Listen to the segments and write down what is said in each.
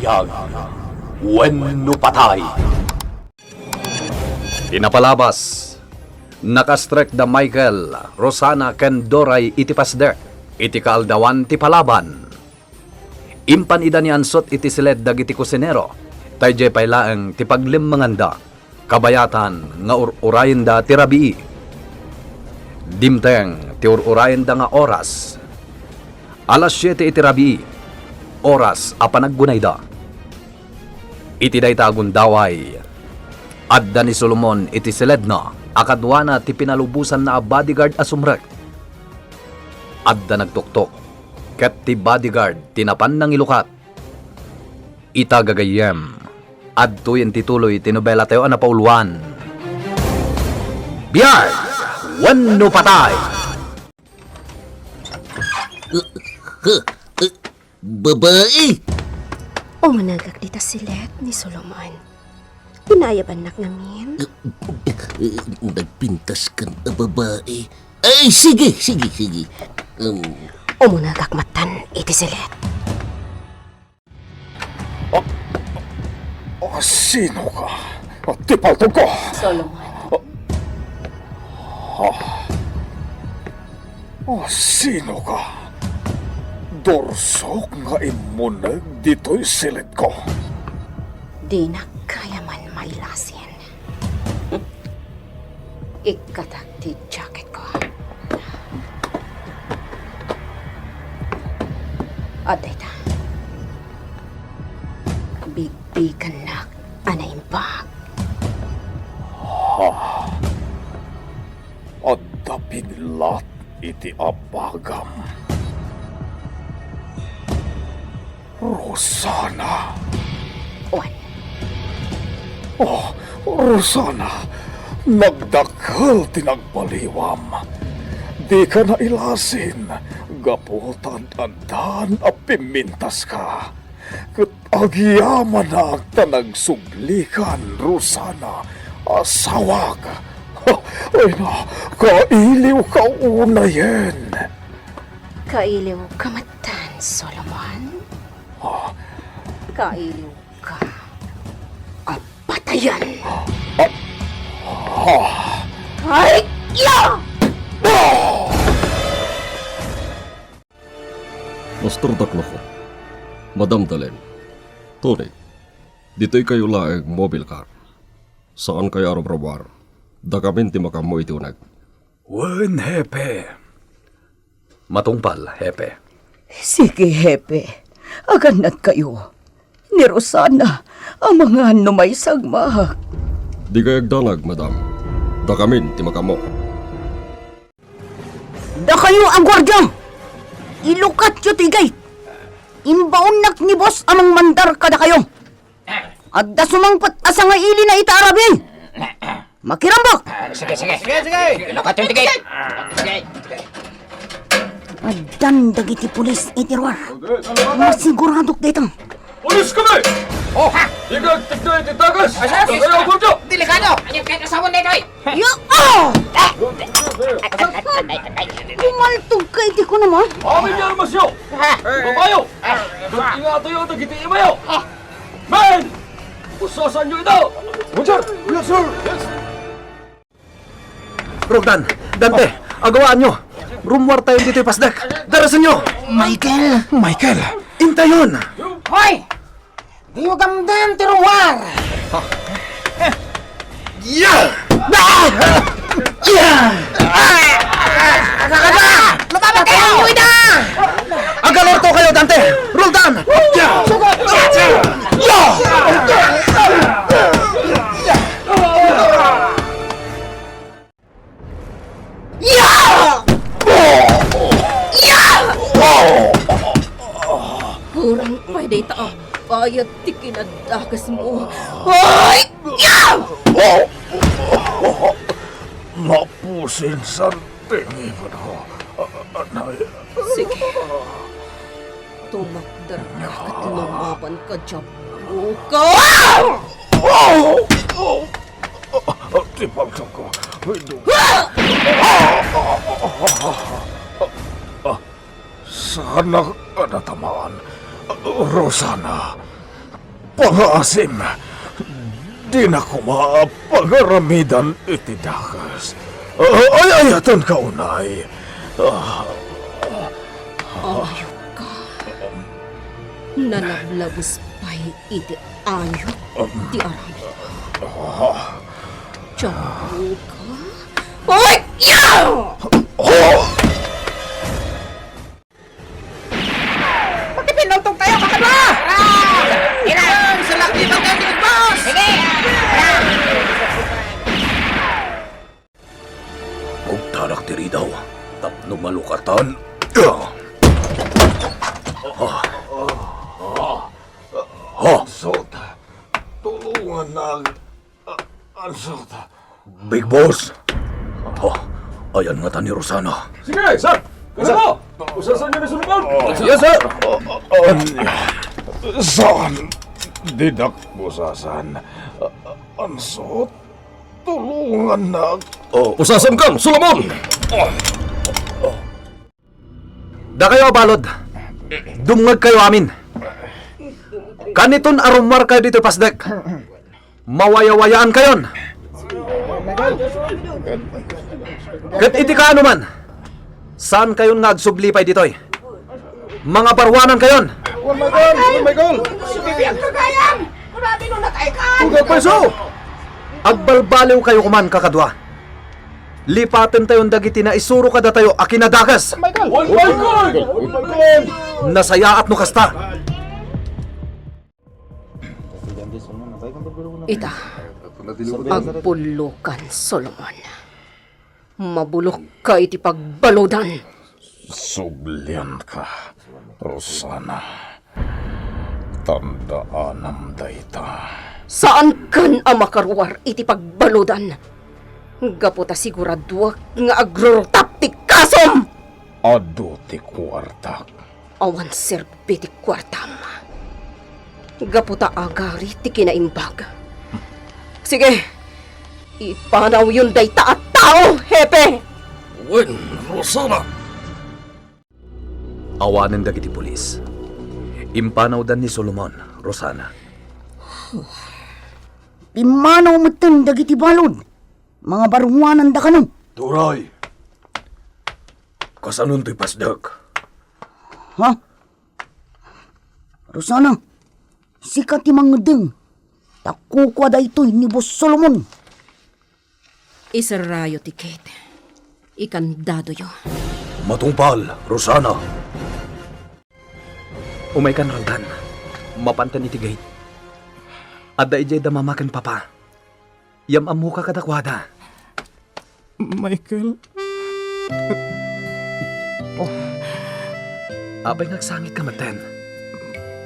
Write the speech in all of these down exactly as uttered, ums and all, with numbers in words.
Ag, wenno patay. Ti napalabas, nakastrek da Michael, Rosana, ken Doray iti pasdek iti kaaldawan ti palaban. Impan ida ni ansot iti siled dagiti kusinero, ta idiay pay laeng ti paglemmenganda. Kabayatan nga ur-urayenda ti rabii. Dimteng ti ur-urayenda nga oras. Alas siete iti rabii, oras a panaggunayda. Iti dayta a gundaway, adda ni Solomon iti siledna a kaduana ti pinalubosanna a bodyguard a sumrek. Adda nagtuktok, ket ti bodyguard ti napan nangilukat. Ita gagayyem, adtoyen ti tuloy ti nobelatayo a napauluan. Biag wenno patay! Babai! Umunegak dita siled ni Solomon. Inayabannak ngamin. Nagpintas kan a babai. Ay, sige, sige, sige. Um, Umunegak mattan iti siled. Ah, ah, sino ka? Ah, ti paltog ko! Solomon. Ah, ah, sino ka? Dorsok nga immuneg ditoy siled ko. Dinak kaya man mailasin. Ikkatak ti jacketko. Adda ita. Bigbigannak a naimbag. Ha? Adda piglat iti abagam. Rosana! Wen. Oh, Rosana, nagdakkel ti nagbaliwam. Dika nailasin gapu ta ad-addan a pimmintaska. Ket agyamanak ta nagsublikan, Rosana, asawak. Ha, ay na, kailiwka unayen. Kailiwka metten, Solomon. Ah. Kailiwka a patayen. Ah. Ah. Ay, ya! Ah! Master Dakloho, Madam Dalen, Tony, ditoy kayo laeng mobile car. Saan kayo a rumruar. Dakamin ti makaammo iti uneg. Wen, Hepe. Matungpal, Hepe. Sige, Hepe. Agannad kayo. Ni Rosana, amangan no maisagmak. Di kayo agdanag, madam. Dakamin ti makaammo. Dakayo a guardia! Ilukatyo ti gate! Imbaonnak ni boss a mangmandar kadakayo. Adda sumangpet a sangailina ita a rabii. Makirambok! Ah, sige, sige. Sige, sige. Ilukatyo ti gate. Sige. Addan dagiti pulis iti ruar. Masiguradok dayta. Pulis kami! Oh, ha? Di ka agtikna iti tagas! Ay, ay, ay, ay, ay, ay, ay, delikado! Ania kayat a sawen daytoy? Yo! Oh! Umaltog ka iti kunam, ha? Amin nga armasyo! Babayo! Ingatayo dagiti imayo! Men! Usasanyo ida! Roger! Yes, sir! Yes! Roldan, Dante, agawaanyo! Rummuartayon ditoy pasdek! Darasenyo! Michael! Michael! Intayon! Hoy! Diyo gamden ti rummuar! Ya! Ah! Ya! Ah! Agagada! Lumaban kayo! Agarto kayo, Dante! Roldan! Ya! Ya! Ya! Ya! Kurang pay dayta a bayat ti kinadakesmo. Ay! Ya! Mapusin san tingipan ko. Anay. Sige. Tumakder ka ket lumaban ka, diablo ka! Ti paltog ko. Sanak a natamaan. Rosana, pangaasim. Dina koma pagaramidan iti dakes. Ah, ay, ayatenka unay. Ah, Ayupka. Nalablabes pay iti ayup ti aramidmo. Tiyaroka? Oy! Makipinultog tayo, kakadwa! Tira! Sa laki, magkakit, boss! Sige! Kugtanak ti ridaw tapno malukatan. Ah! Ah! Sot, tulungan na. Ansot? Big Boss! Oh, ayan ngata ni Rosana. Sige, sir! Kasama! Usasan niyo ni Solomon! Yes, sir! Saan? Didak usasan. Ansot? Tulungan na. Oh. Usasan kan, Solomon! Dakayo a balod. Dumngegkayo amin. Kaniton a rummuarkayo ditoy pasdek, mawayawayaan kayon. Ket iti kaano man, saan kayon nga agsubli pay ditoy. Mga baruanan kayon. Oh my God! Oh my God! Subibiag ka gayam! Grabe no natay ka! Agbalbaliw kayo kuman, kakadua. Lipatentayon dagiti naisuro kadatayo a kinadakes. Oh my God! Oh my God! Oh my God! Nasayaat no kasta. Ita, agpullokan, Solomon. Mabulokka iti pagbaludan. Sublianka, Rosana. Tandaanam dayta. Saankan a makaruar iti pagbaludan. Gapu ta siguraduak nga agrurutap ti kasom! Adu ti kuartak. Awan serbi ti kuartam. Gapu ta agari ti kinaimbag. Sige, ipanawyon dayta a tao, hepe! Wen, Rosana! Awanen dagiti pulis. Impanawdan ni Solomon, Rosana. Pimmanaw metten dagiti balud. Mga baruananda kano. Turay! Kasanon toy pasdek? Ha? Rosana, sika ti mangngedeng. Ta kukua daytoy ni Boss Solomon. Iserrayo ti gate. Ikandadoyo. Matungpal, Rosana. Umaykan, Roldan. Mapanten iti gate. Adda idiay da mama ken papa. Yam-ammoka kadakuada. Michael. Oh. Apay nga agsangitka metten?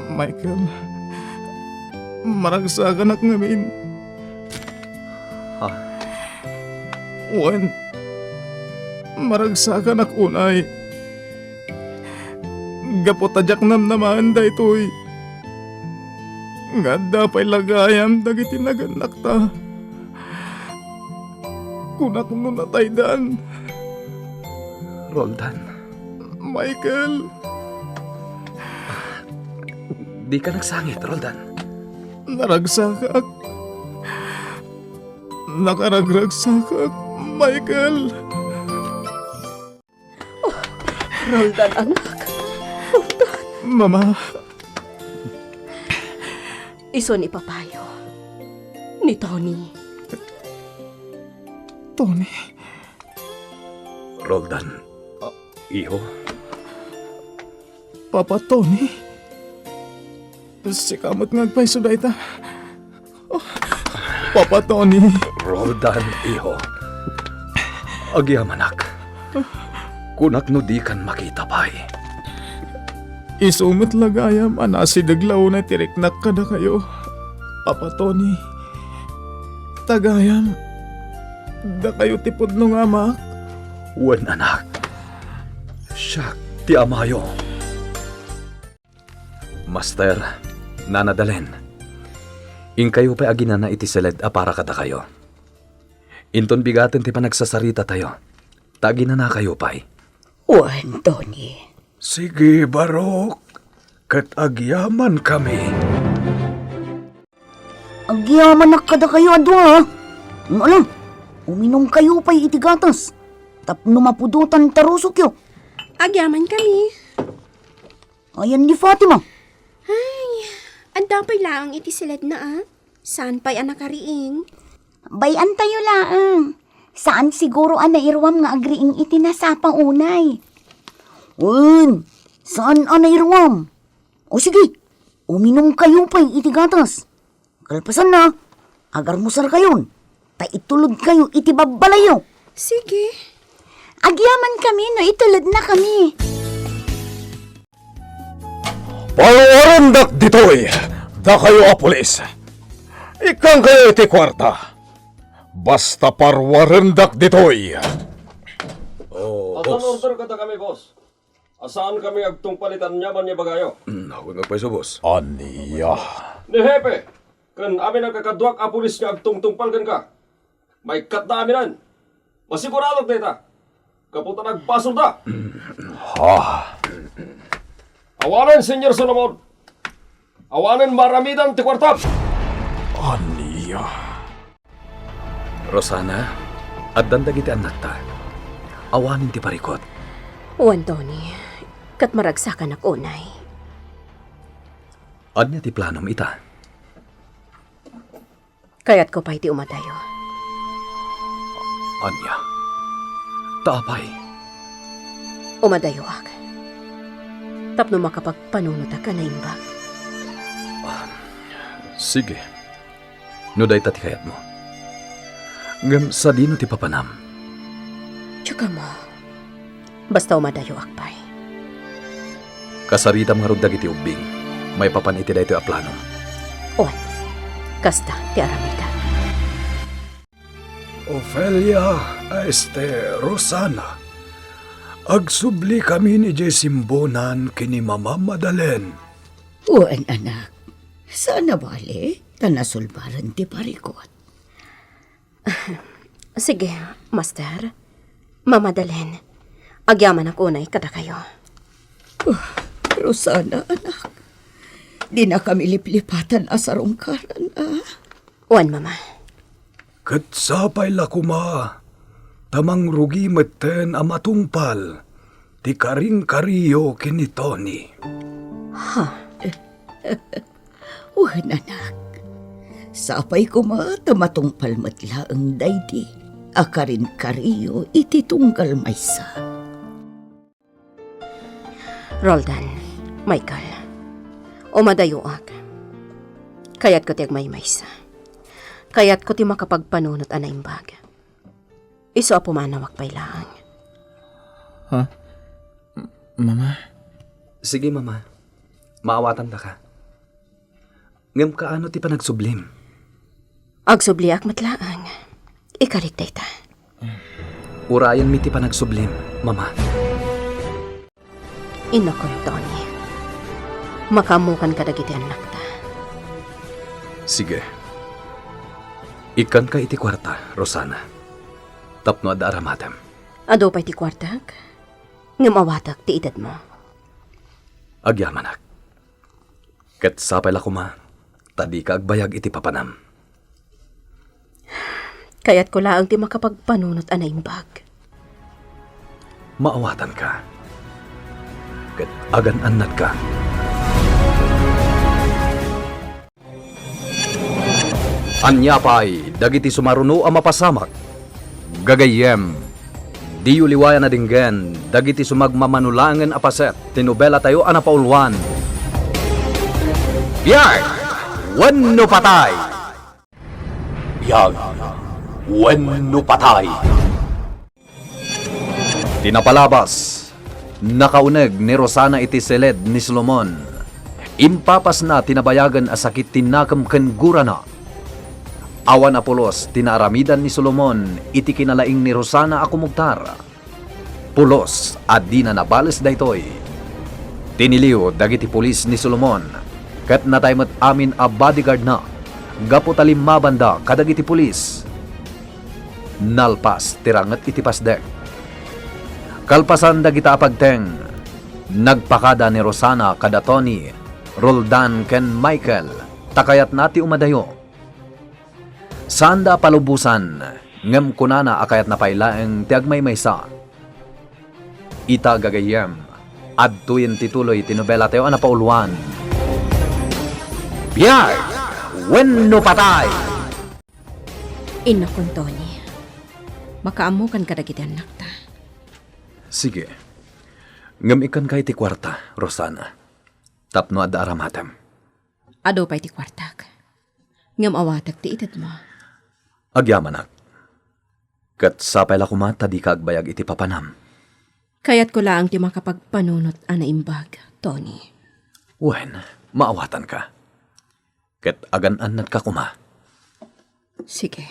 Michael, maragsakanak ngamin. Ha? Wen, maragsakanak unay. Gapu ta diak namnamaen daytoy. Nga adda pay la gayam dagiti nagannakta. Kunak no nataydan. Roldan. Michael. Dika nagsangit, Roldan. Naragsakak. Nakaragragsakak, Michael. Oh, Roldan, anak. Roldan. Mama. Isu ni papayo. Ni Tony. Tony? Roldan. Ah, iho? Papa Tony? Sika met nga agpayso dayta. Oh, Papa Tony. Roldan, iho. Agyamanak. Kunak no dikan makita pay. Isu met la gayam a nasideg la unay ti riknak kadakayo, Papa Tony. Ta gayam, dakayo ti pudno nga amak. Wen, anak. Siak ti amayo. Master, Nana Dalen, inkayo pay aginana iti siled a para kadakayo. Inton bigaten ti panagsasarita tayo, ta aginanakayo pay. Wen, Tony. Sige, barok, ket agyamankami. Agyamanak kadakayo a dua, a. Ngem ala, uminumkayo pay iti gatas tapno mapudotan ta rusokyo. Agyamankami. Ayan ni Fatima. Ay, adda pay laeng iti siledna, a. Saan pay a nakariing? Bay-antayo laeng. Saan siguro a nairuam nga agriing iti nasapa unay? Wen, saan a nairuam? O sige, uminumkayo pay iti gatas. Kalpasanna, agarmusarkayon, ta itulodkayo iti babbalayyo. Sige. Agyamankami no itulodnakami. Paruarendak ditoy, dakayo a pulis. Ikkankayo iti kuarta. Basta paruarendak ditoy. Oh, addan boss. Order kadakami, boss. A saankami agtungpal iti aniaman nga ibagayo. Mm, wen agpayso, boss. Ania? Ni Hepe, ken amin a kakaduak a pulis nga agtungtungpal kenka. Maikkatda aminen. Masiguradok dayta. Gapu ta nagbasolda. Ha? Awanen, Señor Solomon. Awanen maaramidan ti kuartam. Ania? Rosana, addan dagiti annakta. Awanen ti parikut. Wen, Tony, ket maragsakanak unay. Ania ti planom ita? Kayatko pay ti umadayo. Ania? Ta apay? Umadayoak. Tapno makapagpanunotak a naimbag. Ah, sige. No dayta ti kayatmo. Ngem sadino ti papanam? Diak ammo. Basta umadayoak pay. Kasaritam ngarud dagiti ubbing maipapan iti daytoy a plano. Wen, kasta ti aramidek. Ofelia, a, este, Rosana, agsublikami idiay simbunan ken ni Mama Madalen. Wen, anak. Saan a bale, ta nasulbaren ti parikut. Sige, Master. Mama Madalen, agyamanak unay kadakayo. Uh, Rosana, anak. Dinakami liplipatan a sarungkaran, a. Wen, Mama. Ket sapay la koma, ta mangrugi metten a matungpal ti karinkario ken ni Tony. Ha? Wen, anak. Sapay koma ta matungpal met laeng daydi a karinkario iti tunggal maysa. Roldan, Michael, umadayoak. Kayatko ti agmaymaysa. Kayatko ti makapagpanunot a naimbag. Isu a pumanawak pay laeng. Ha? M-, Mama? Sige, Mama. Maawatandaka. Ngem kaano ti panagsublim? Agsubliak met laeng. Ikarik dayta. Urayenmi ti panagsublim, Mama. Inakon, Tony. Makaammokan kadagiti annakta. Sige. Ikkanka iti kuarta, Rosana. Tapno adda aramadem. Adu pay ti kuartak, ngem awatek ti itedmo. Agyamanak. Ket sapay la koma, ta dika agbayag iti papanam. Kayatko laeng ti makapagpanunot a naimbag. Maawatanka. Ket agan-annatka. Ania pay dagiti sumaruno a mapasamak? Gagayyem, diyo liwayan a denggen dagiti sumagmamano laengen a paset ti nobelatayo a napauluan, Biag wenno Patay! Biag wenno Patay! Ti napalabas, nakauneg ni Rosana iti siled ni Solomon. Impapasna ti nabayagen a sakit ti nakem ken gurana. Awan a pulos ti naaramidan ni Solomon iti kinalaing ni Rosana a kumugtar. Pulos a dina nabales daytoy. Tiniliw dagiti pulis ni Solomon, ket natay met amin a bodyguardna gapu ta limmabanda kadagiti pulis. Nalpas ti ranget iti pasdek. Kalpasan dagita a pagteng, nagpakada ni Rosana kada Tony, Roldan ken Michael ta kayatna ti umadayo. Saanda a palubosan, ngem kunana a kayatna pay laeng ti agmaymaysa. Ita, gagayyem, adtoyen ti tuloy ti nobelatayo a napauluan. Biag wenno patay! Innakon, Tony. Makaammokan kadagiti annakta. Sige. Ngem ikkanka iti kuarta, Rosana. Tapno adda aramatem. Adu pay ti kuartak. Ngem awatek ti itedmo. Agyamanak. Ket sapay la koma ta dika agbayag iti papanam. Kayatko laeng ti makapagpanunot a naimbag, Tony. Wen, maawatanka. Ket agan-annatka koma. Sige.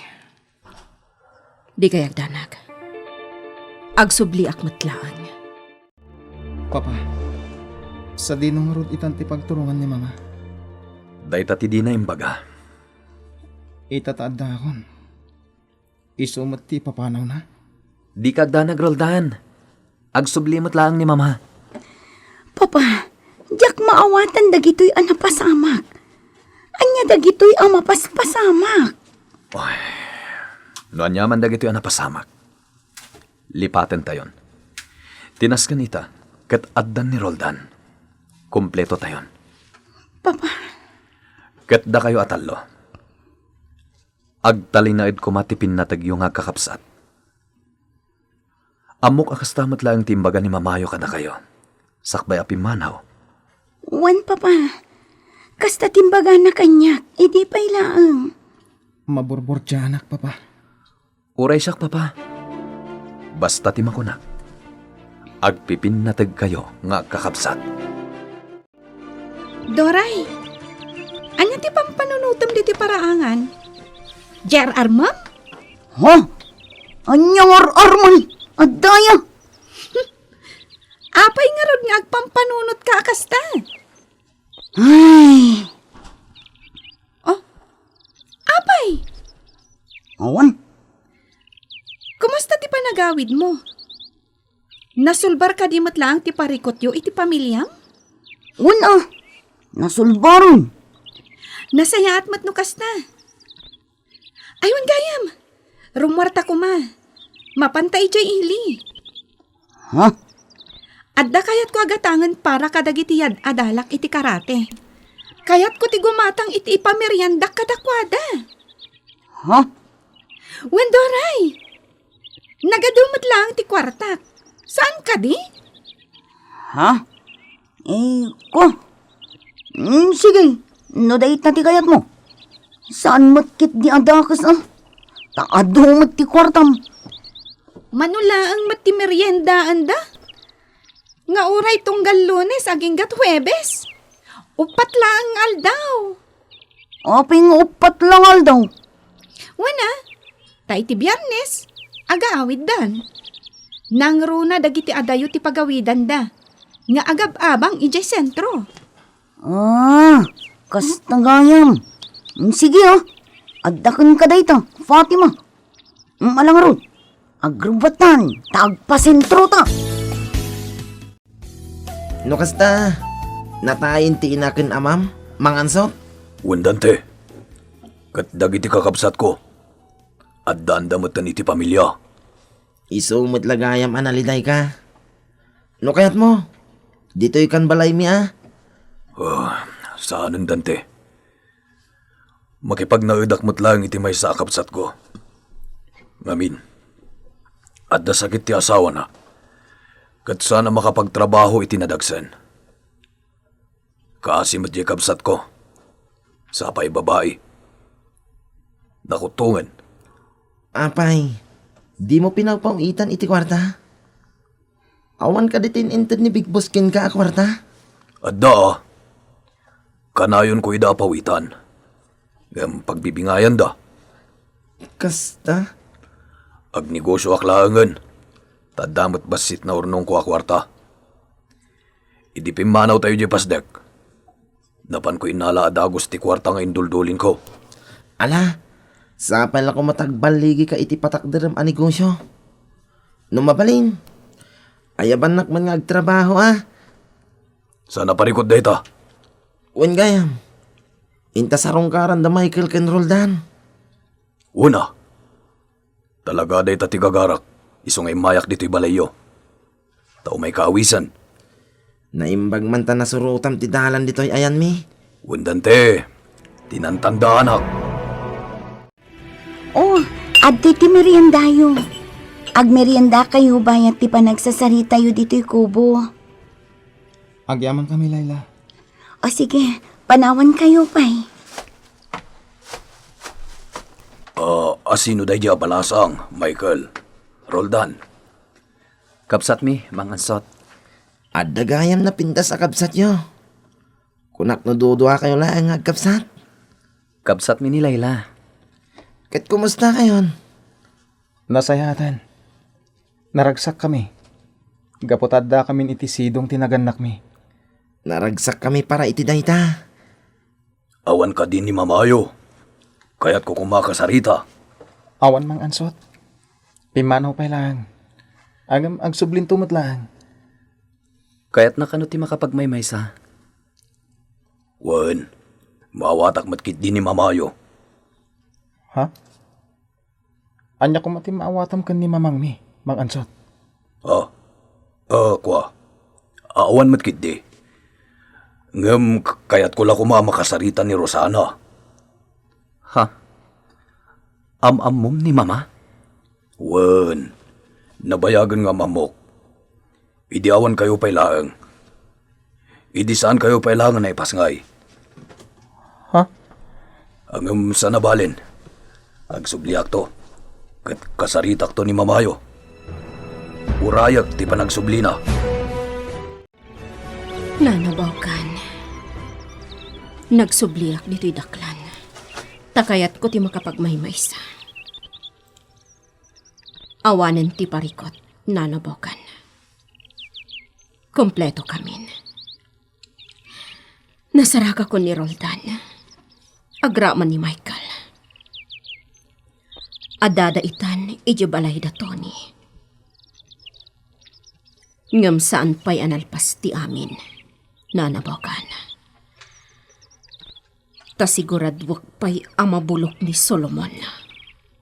Dikay agdanag. Agsubliak met laeng. Papa, sadino ngarud itan ti pagturongan ni Mama? Dayta ti dina imbaga. Ita ta addakon. Isu met ti ipapanawna. Dika agdanag, Roldan. Agsubli met laeng ni Mama. Papa, diak maawatan dagitoy a napasamak. Ania dagitoy a mapaspasamak? Oy, no ania man dagitoy a napasamak, lipatentayon. Ti nasken ita, ket addan ni Roldan. Kompletotayon. Papa. Ket dakayo a tallo. Agtalinaed koma ti pinnategyo nga agkakabsat. Ammok a kasta met laeng ti imbaga ni Mamayo kadakayo, sakbay a pimmanaw. Wen, Papa. Kasta ti imbagana kaniak, idi pay laeng. Maburburdianak, Papa. Uray siak, Papa. Basta ti makunak, agpipinnategkayo nga agkakabsat. Doray, ania ti pampanunotem ditoy paraangan? Diay ar-armem? Ha? Ania nga ar-armen? Adda aya? Apay ngarud nga agpampanunotka a kasta? Ay. Oh, apay? Awan. Kumusta ti panagawidmo? Nasulbar kadi met laeng ti parikutyo iti pamiliam? Wen a, nasulbaren. Nasayaat met no kasta. Ay, wen gayam, rummuarta koma. Mapanta idiay ili. Ha? Adda kayatko a gatangen para kadagiti yad-adalak iti karate. Kayatko ti gumatang iti ipameriendak kadakuada. Ha? Wen, Doray, nagadu met laeng ti kuartak. Saan kadi? Ha? Eh, ko? Mm, sige, no dayta ti kayatmo. Saan met ketdi a dakes, a? Ta adu met ti kuartam. Mano laeng met ti meriendaenda? Nga uray tunggal Lunes aginggat Huwebes? Uppat laeng nga aldaw. Apay nga uppat la nga aldaw? Wen a, ta iti Biernes, agaawiddan. Nangruna dagiti adayo ti pagawidanda, nga agab-abang idiay sentro. Ah, kasta gayam. Mm, sige, a. Adda kenka dayta, Fatima. Mm, ala ngarud, agrubatan, ta agpasentrota. No kasta, natayen ti ina ken amam, mangansot? Wen, Dante. Ket dagiti kakabsatko, addaanda metten iti pamilia. Isu met la gayam a nalidayka. No kayatmo, ditoy kan balaymi a. Oh, saanen, Dante. Makipagnaedak met laeng iti maysa a kabsatko. Ngamin, adda sakit ti asawana, ket saan a makapagtrabaho iti nadagsen. Kaasi met diay kabsatko. Sapay babai. Nakuttongen. Apay, dimo pinawpaw-itan iti kuarta? Awan kadi ti in-inted ni Big Boss kenka a kuarta? Adda, a. Kanayonko ida a pawitan. Ngem pagbibingayanda. Kasta? Agnegosioak laengen. Ta adda met bassit naurnongko a kuarta. Idi pimmanawtayo diay pasdek, napanko innala a dagus ti kuarta nga induldulinko. Ala, sapay la koma ta agballigika iti patakderem a negosio. No mabalin, ayabannak man nga agtrabaho, a. Saan a parikut dayta? Wen gayam. Inta sarungkaran da Michael ken Roldan. Una, talaga dayta ti gagarak, isu nga immayak ditoy balayyo. Ta umay kaawisen. Naimbag man ta nasurotam ti dalan ditoy ayanmi. Wen, Dante, ti nantandaanak. Oh, adtoy ti meriendayo. Agmeriendakayo bayat ti panagsasaritayo ditoy kubo. Agyamankami, Laila. O sige, panawankayo pay. Ah, asino daydi a balasang, Michael? Roldan? Kabsatmi, Mang Ansot. Adda gayam napintas a kabsatyo. Kunak no duduakayo laeng nga agkabsat. Kabsatmi ni Laila. Ket kumustakayon? Nasayaatan. Naragsakkami. Gapu ta addakamin iti sidong ti nagannakmi. Naragsakkami para iti dayta. Awan kadi ni mamayo. Kayatko koma a kasarita. Awan, Mang Ansot. Pimmanaw pay laeng. Ngem agsublinto met laeng. Kayatna kano ti makapagmaymaysa? Wen, maawatak met ketdi ni mamayo. Ha? Ania koma ti maawatam ken ni mamangmi, Mang Ansot? Ah, ah, kua. Awan met ketdi. Ngem k-, kayatko la koma a makasarita ni Rosana. Ha? Am-ammom ni Mama? Wen, nabayagen nga am-ammok. Idi awankayo pay laeng. Idi saankayo pay laeng a naipasngay. Ha? Ngem saan a balin. Agsubliakto. Ket kasaritakto ni mamayo. Urayek ti panagsublina. Nana Bokan, nagsubliak ditoy daklan. Ta kayatko ti makapagmaymaysa. Awanen ti parikut, Nana Bokan. Kompleto kamin. Nasaragakon ni Roldan. Agraman ni Michael. Addada itan idiay balay da Tony. Ngem saan pay a nalpas ti amin, Nana Bokan. Ta siguraduek pay a mabulok ni Solomon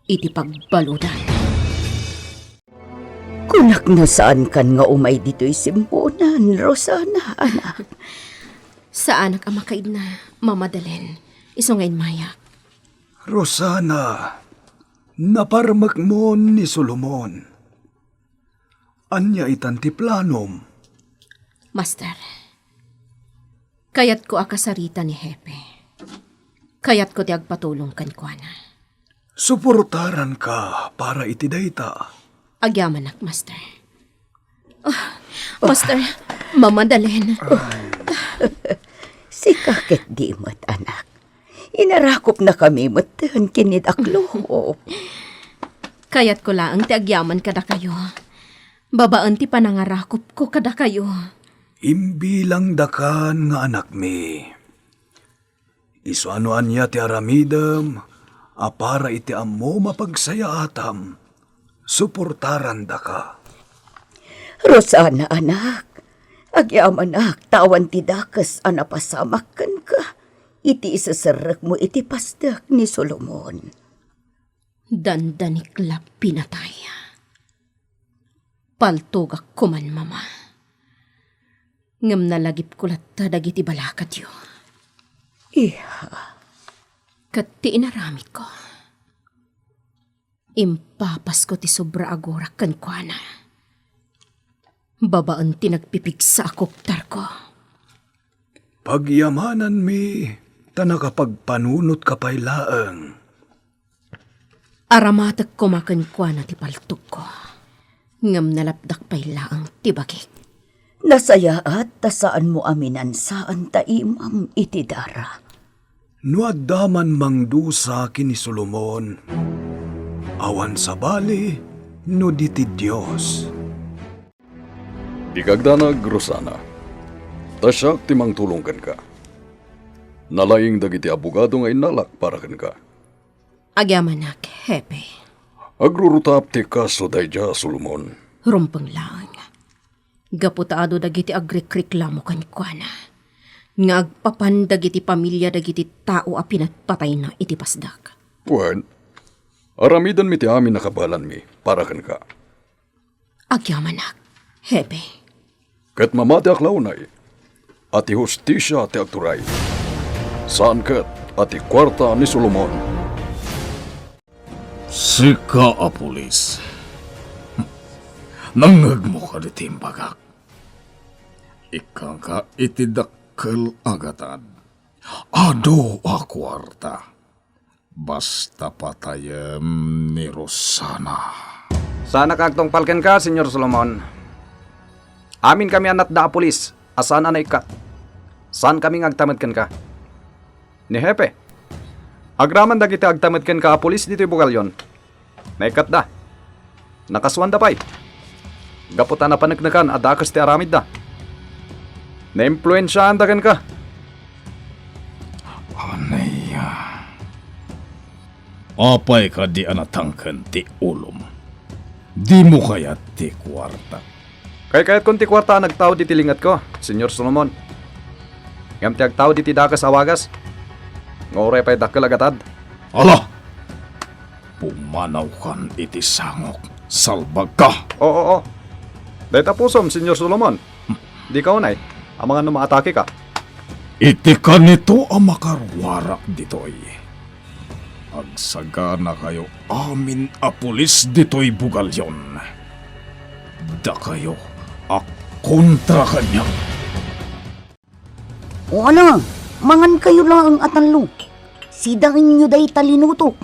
iti pagbaludan. Kunak no saankan nga umay ditoy simbunan, Rosana, anak. Saanak a makaidna, Mama Dalen, isu nga immayak. Rosana, naparmekmon ni Solomon. Ania itan ti planom? Master, kayatko a kasarita ni Hepe. Kayatko ti agpatulong kenkuana. Suportaranka para iti dayta. Agyamanak, Master. Ah, Master, Mama Dalen. Sika ketdi met, anak. Inarakupnakami metten ken ni Daklo. Kayatko laeng ti agyaman kadakayo. Babaen ti panangarakupko kadakayo. Imbilangdakan nga anakmi. Isu a no ania ti aramidem a para iti ammom a pagsayaatam, suportarandaka. Rosana, anak, agyamanak ta awan ti dakes a napasamak kenka iti iseserrekmo iti pastek ni Solomon. Dandanik la pinatay. Paltogak koman, Mama. Ngem nalagipko latta dagiti balakadyo. Iha. Ket ti inaramidko, impapasko ti sobra a gurak kenkuana. Babaen ti nagpipigsa a kuktarko. Pagyamananmi ta nakapagpanunotka pay laeng. Aramatek koma kenkuana ti paltogko, ngem nalapdak pay laeng ti bagik. Nasayaat ta saanmo a minansaan ta imam iti dara. No adda man mangdusa ken ni Solomon, awan sabali no di ti Dios. Dika agdanag, Rosana, ta siak ti mangtulong kenka. Nalaing dagiti abogado nga innalak para kenka. Agyamanak, Hepe. Agrurutap ti kaso daydiay a Solomon. Rumbeng laeng. Gapu ta adu dagiti agrikriklamo kenkuana nga agpapan dagiti pamilia dagiti tao a pinatpatayna iti pasdak. Wen, Aramidenmi ti amin a kabaelanmi para kenka. Agyamanak, Hepe. Ket mamatiak la unay a ti hustisia ti agturay. Saan ket a ti kuarta ni Solomon. Sika a pulis. Nangngegmo kadi ti imbagak? Ikkanka iti dakkel a gatad. Adu a kuarta. Basta patayem ni Rosana. Saanak a agtungpal kenka, Señor Solomon. Aminkami a natda a pulis a saan a naikkat. Saankami nga agtamed kenka. Ni Hepe, agraman dagiti agtamed kenka a pulis ditoy bugalyon. Naikkatda. Nakasuanda pay. Gapu ta napaneknekan a dakes ti aramidda. Naimpluensiaanda kenka. Ania? Apay kadi a natangken ti ulom? Dimo kayat ti kuarta? Kaykayatkon ti kuarta a nagtaud iti lingetko, Señor Solomon. Ngem ti agtaud iti dakes a wagas, nga uray pay dakkel a gatad. Ala! Pumanawkan iti sangok, salbagka! Oo, oo. Dayta pusom, Señor Solomon. Dika unay, amangan no maatakeka. Iti kanito a makaruarak ditoy, agsaganakayo amin a pulis ditoy bugalyon. Dakayo a kontra kaniak. O ala, mangankayo laeng a tallo. Sidaenyo dayta linutok.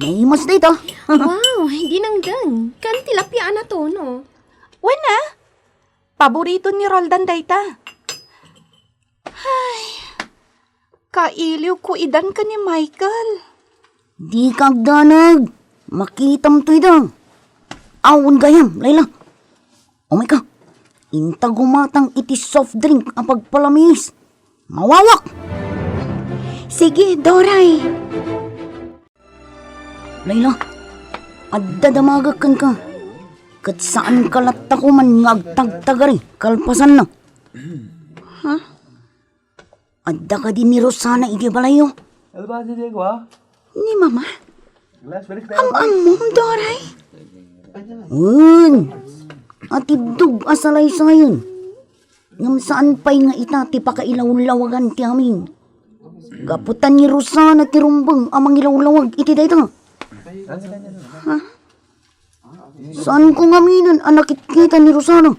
Naimas dayta. Wow, dinengdeng. Ken tilapia a natuno. Wen a, paborito ni Roldan dayta. Ay, kailiwko idan ken ni Michael. Dika agdanag. Makitamto ida. Awan gayam, Layla. Umayka. Inta gumatang iti soft drink a pagpalamiis. Mawawak! Sige, Doray. Layla, adda damagek kenka. Ket saanka latta koman nga agtagtagari kalpasanna. Ha? Adda kadi ni Rosana idiay balayyo? Ni Mama? Am-ammom, Doray? Wen, atiddog a salaysayen. Ngem saan pay nga ita ti pakailawlawagan ti amin. Gapu ta ni Rosana ti rumbeng a mangilawlawag iti dayta. Ha? Saanko ngaminen a nakitkita ni Rosana.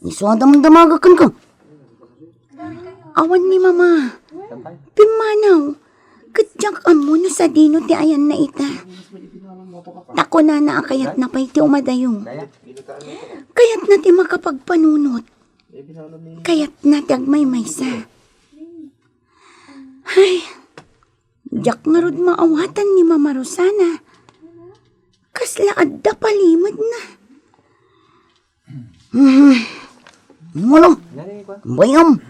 Isu a damdamagek kenka. Awan ni Mama. Pimmanaw. Ket diak ammo no sadino ti ayanna ita. Ta kunana a kayatna pay ti umadayo. Kayatna ti makapagpanunot. Kayatna ti agmaymaysa. Ay, diak ngarud maawatan ni Mama Rosana. Kasla adda palimedna. Mhm. Wala. Bayam.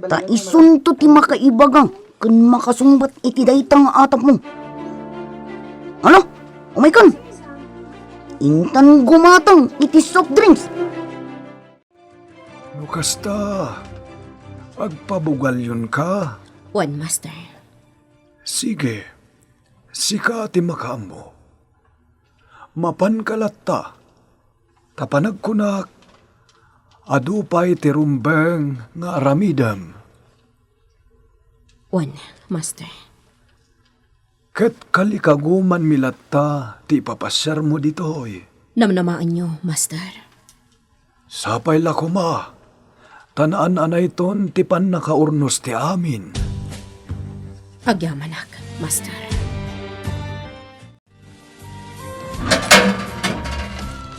Ta isunto ti makaibaga ken makasungbat iti dayta nga atapmo. Ala, umaykan. Intan gumatang iti soft drinks. No kasta, agpabugalyonka? Wen, Master. Sige, sika ti makaammo. Mapanka latta, ta panagkunak, adu pay ti rumbeng nga aramidem. Wen, Master. Ket kalikagumanmi latta ti ipapasiarmo ditoy. Namnamaenyo, Master. Sapay la koma, ta naan-anayton ti pannakaurnos ti amin. Agyamanak, Master.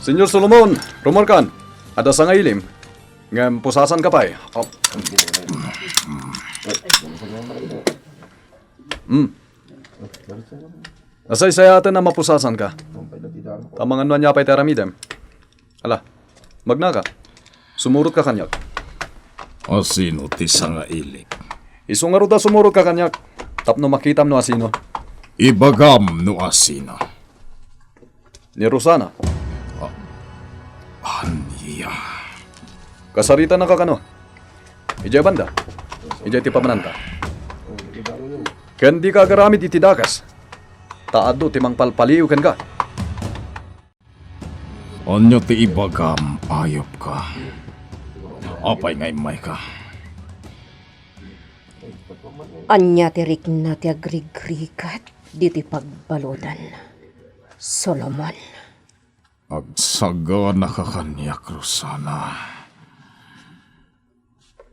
Señor Solomon, rummuarkan. Adda sangailim. Ngem pusasanka pay. Oh. Hmm. Nasaysayaten a mapusasanka. Ta mangan no ania pay ti aramidem. Ala, magnaka. Sumurotka kaniak. Asino ti sangailim? Isu ngarud a sumurotka kaniak tapno makitam no asino. Ibagam no asino. Ni Rosana. Ah, ania? Kasaritanaka kano? Idiay banda. Idiay ti pamananta. Ken dika agaramid iti dakes. ta adu ti mangpalpaliw kenka. Ania ti ibagam, ayupka? Apay nga immayka? Ania ti rikna ti agrigrigat ditoy pagbaludan, Solomon? Agsaganaka kaniak, Rosana.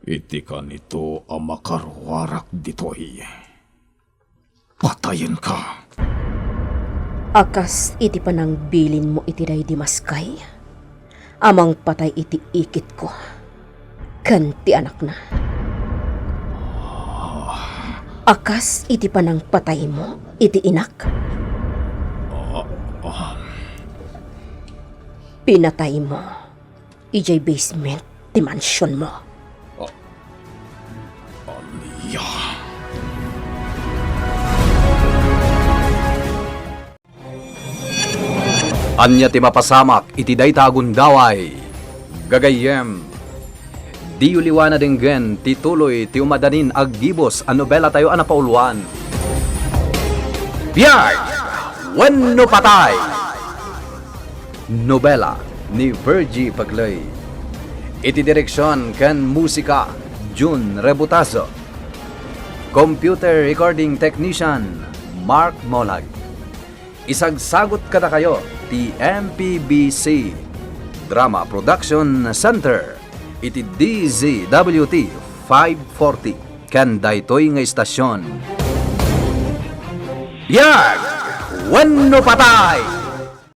Iti kanito a makaruarak ditoy, patayenka. A kas iti panangbilinmo iti daydi maskay a mangpatay iti ikitko ken ti anakna. A kas iti panangpataymo iti inak. Pinataymo idiay basement ti mansionmo. Ania? Ania ti mapasamak iti dayta a gundaway? Gagayyem, diyo liwa na denggen ti tuloy ti umadanin a gibus a nobelatayo a napauluan, Biag wenno Patay! Nobela ni Virgie Pagley. Iti direksion ken musika, Jun Rebutazo. Computer recording technician, Mark Molag. Isagsagut kadakayo ti M P B C Drama Production Center iti D Z W T five forty ken daytoy nga istasion. Biag wenno Patay!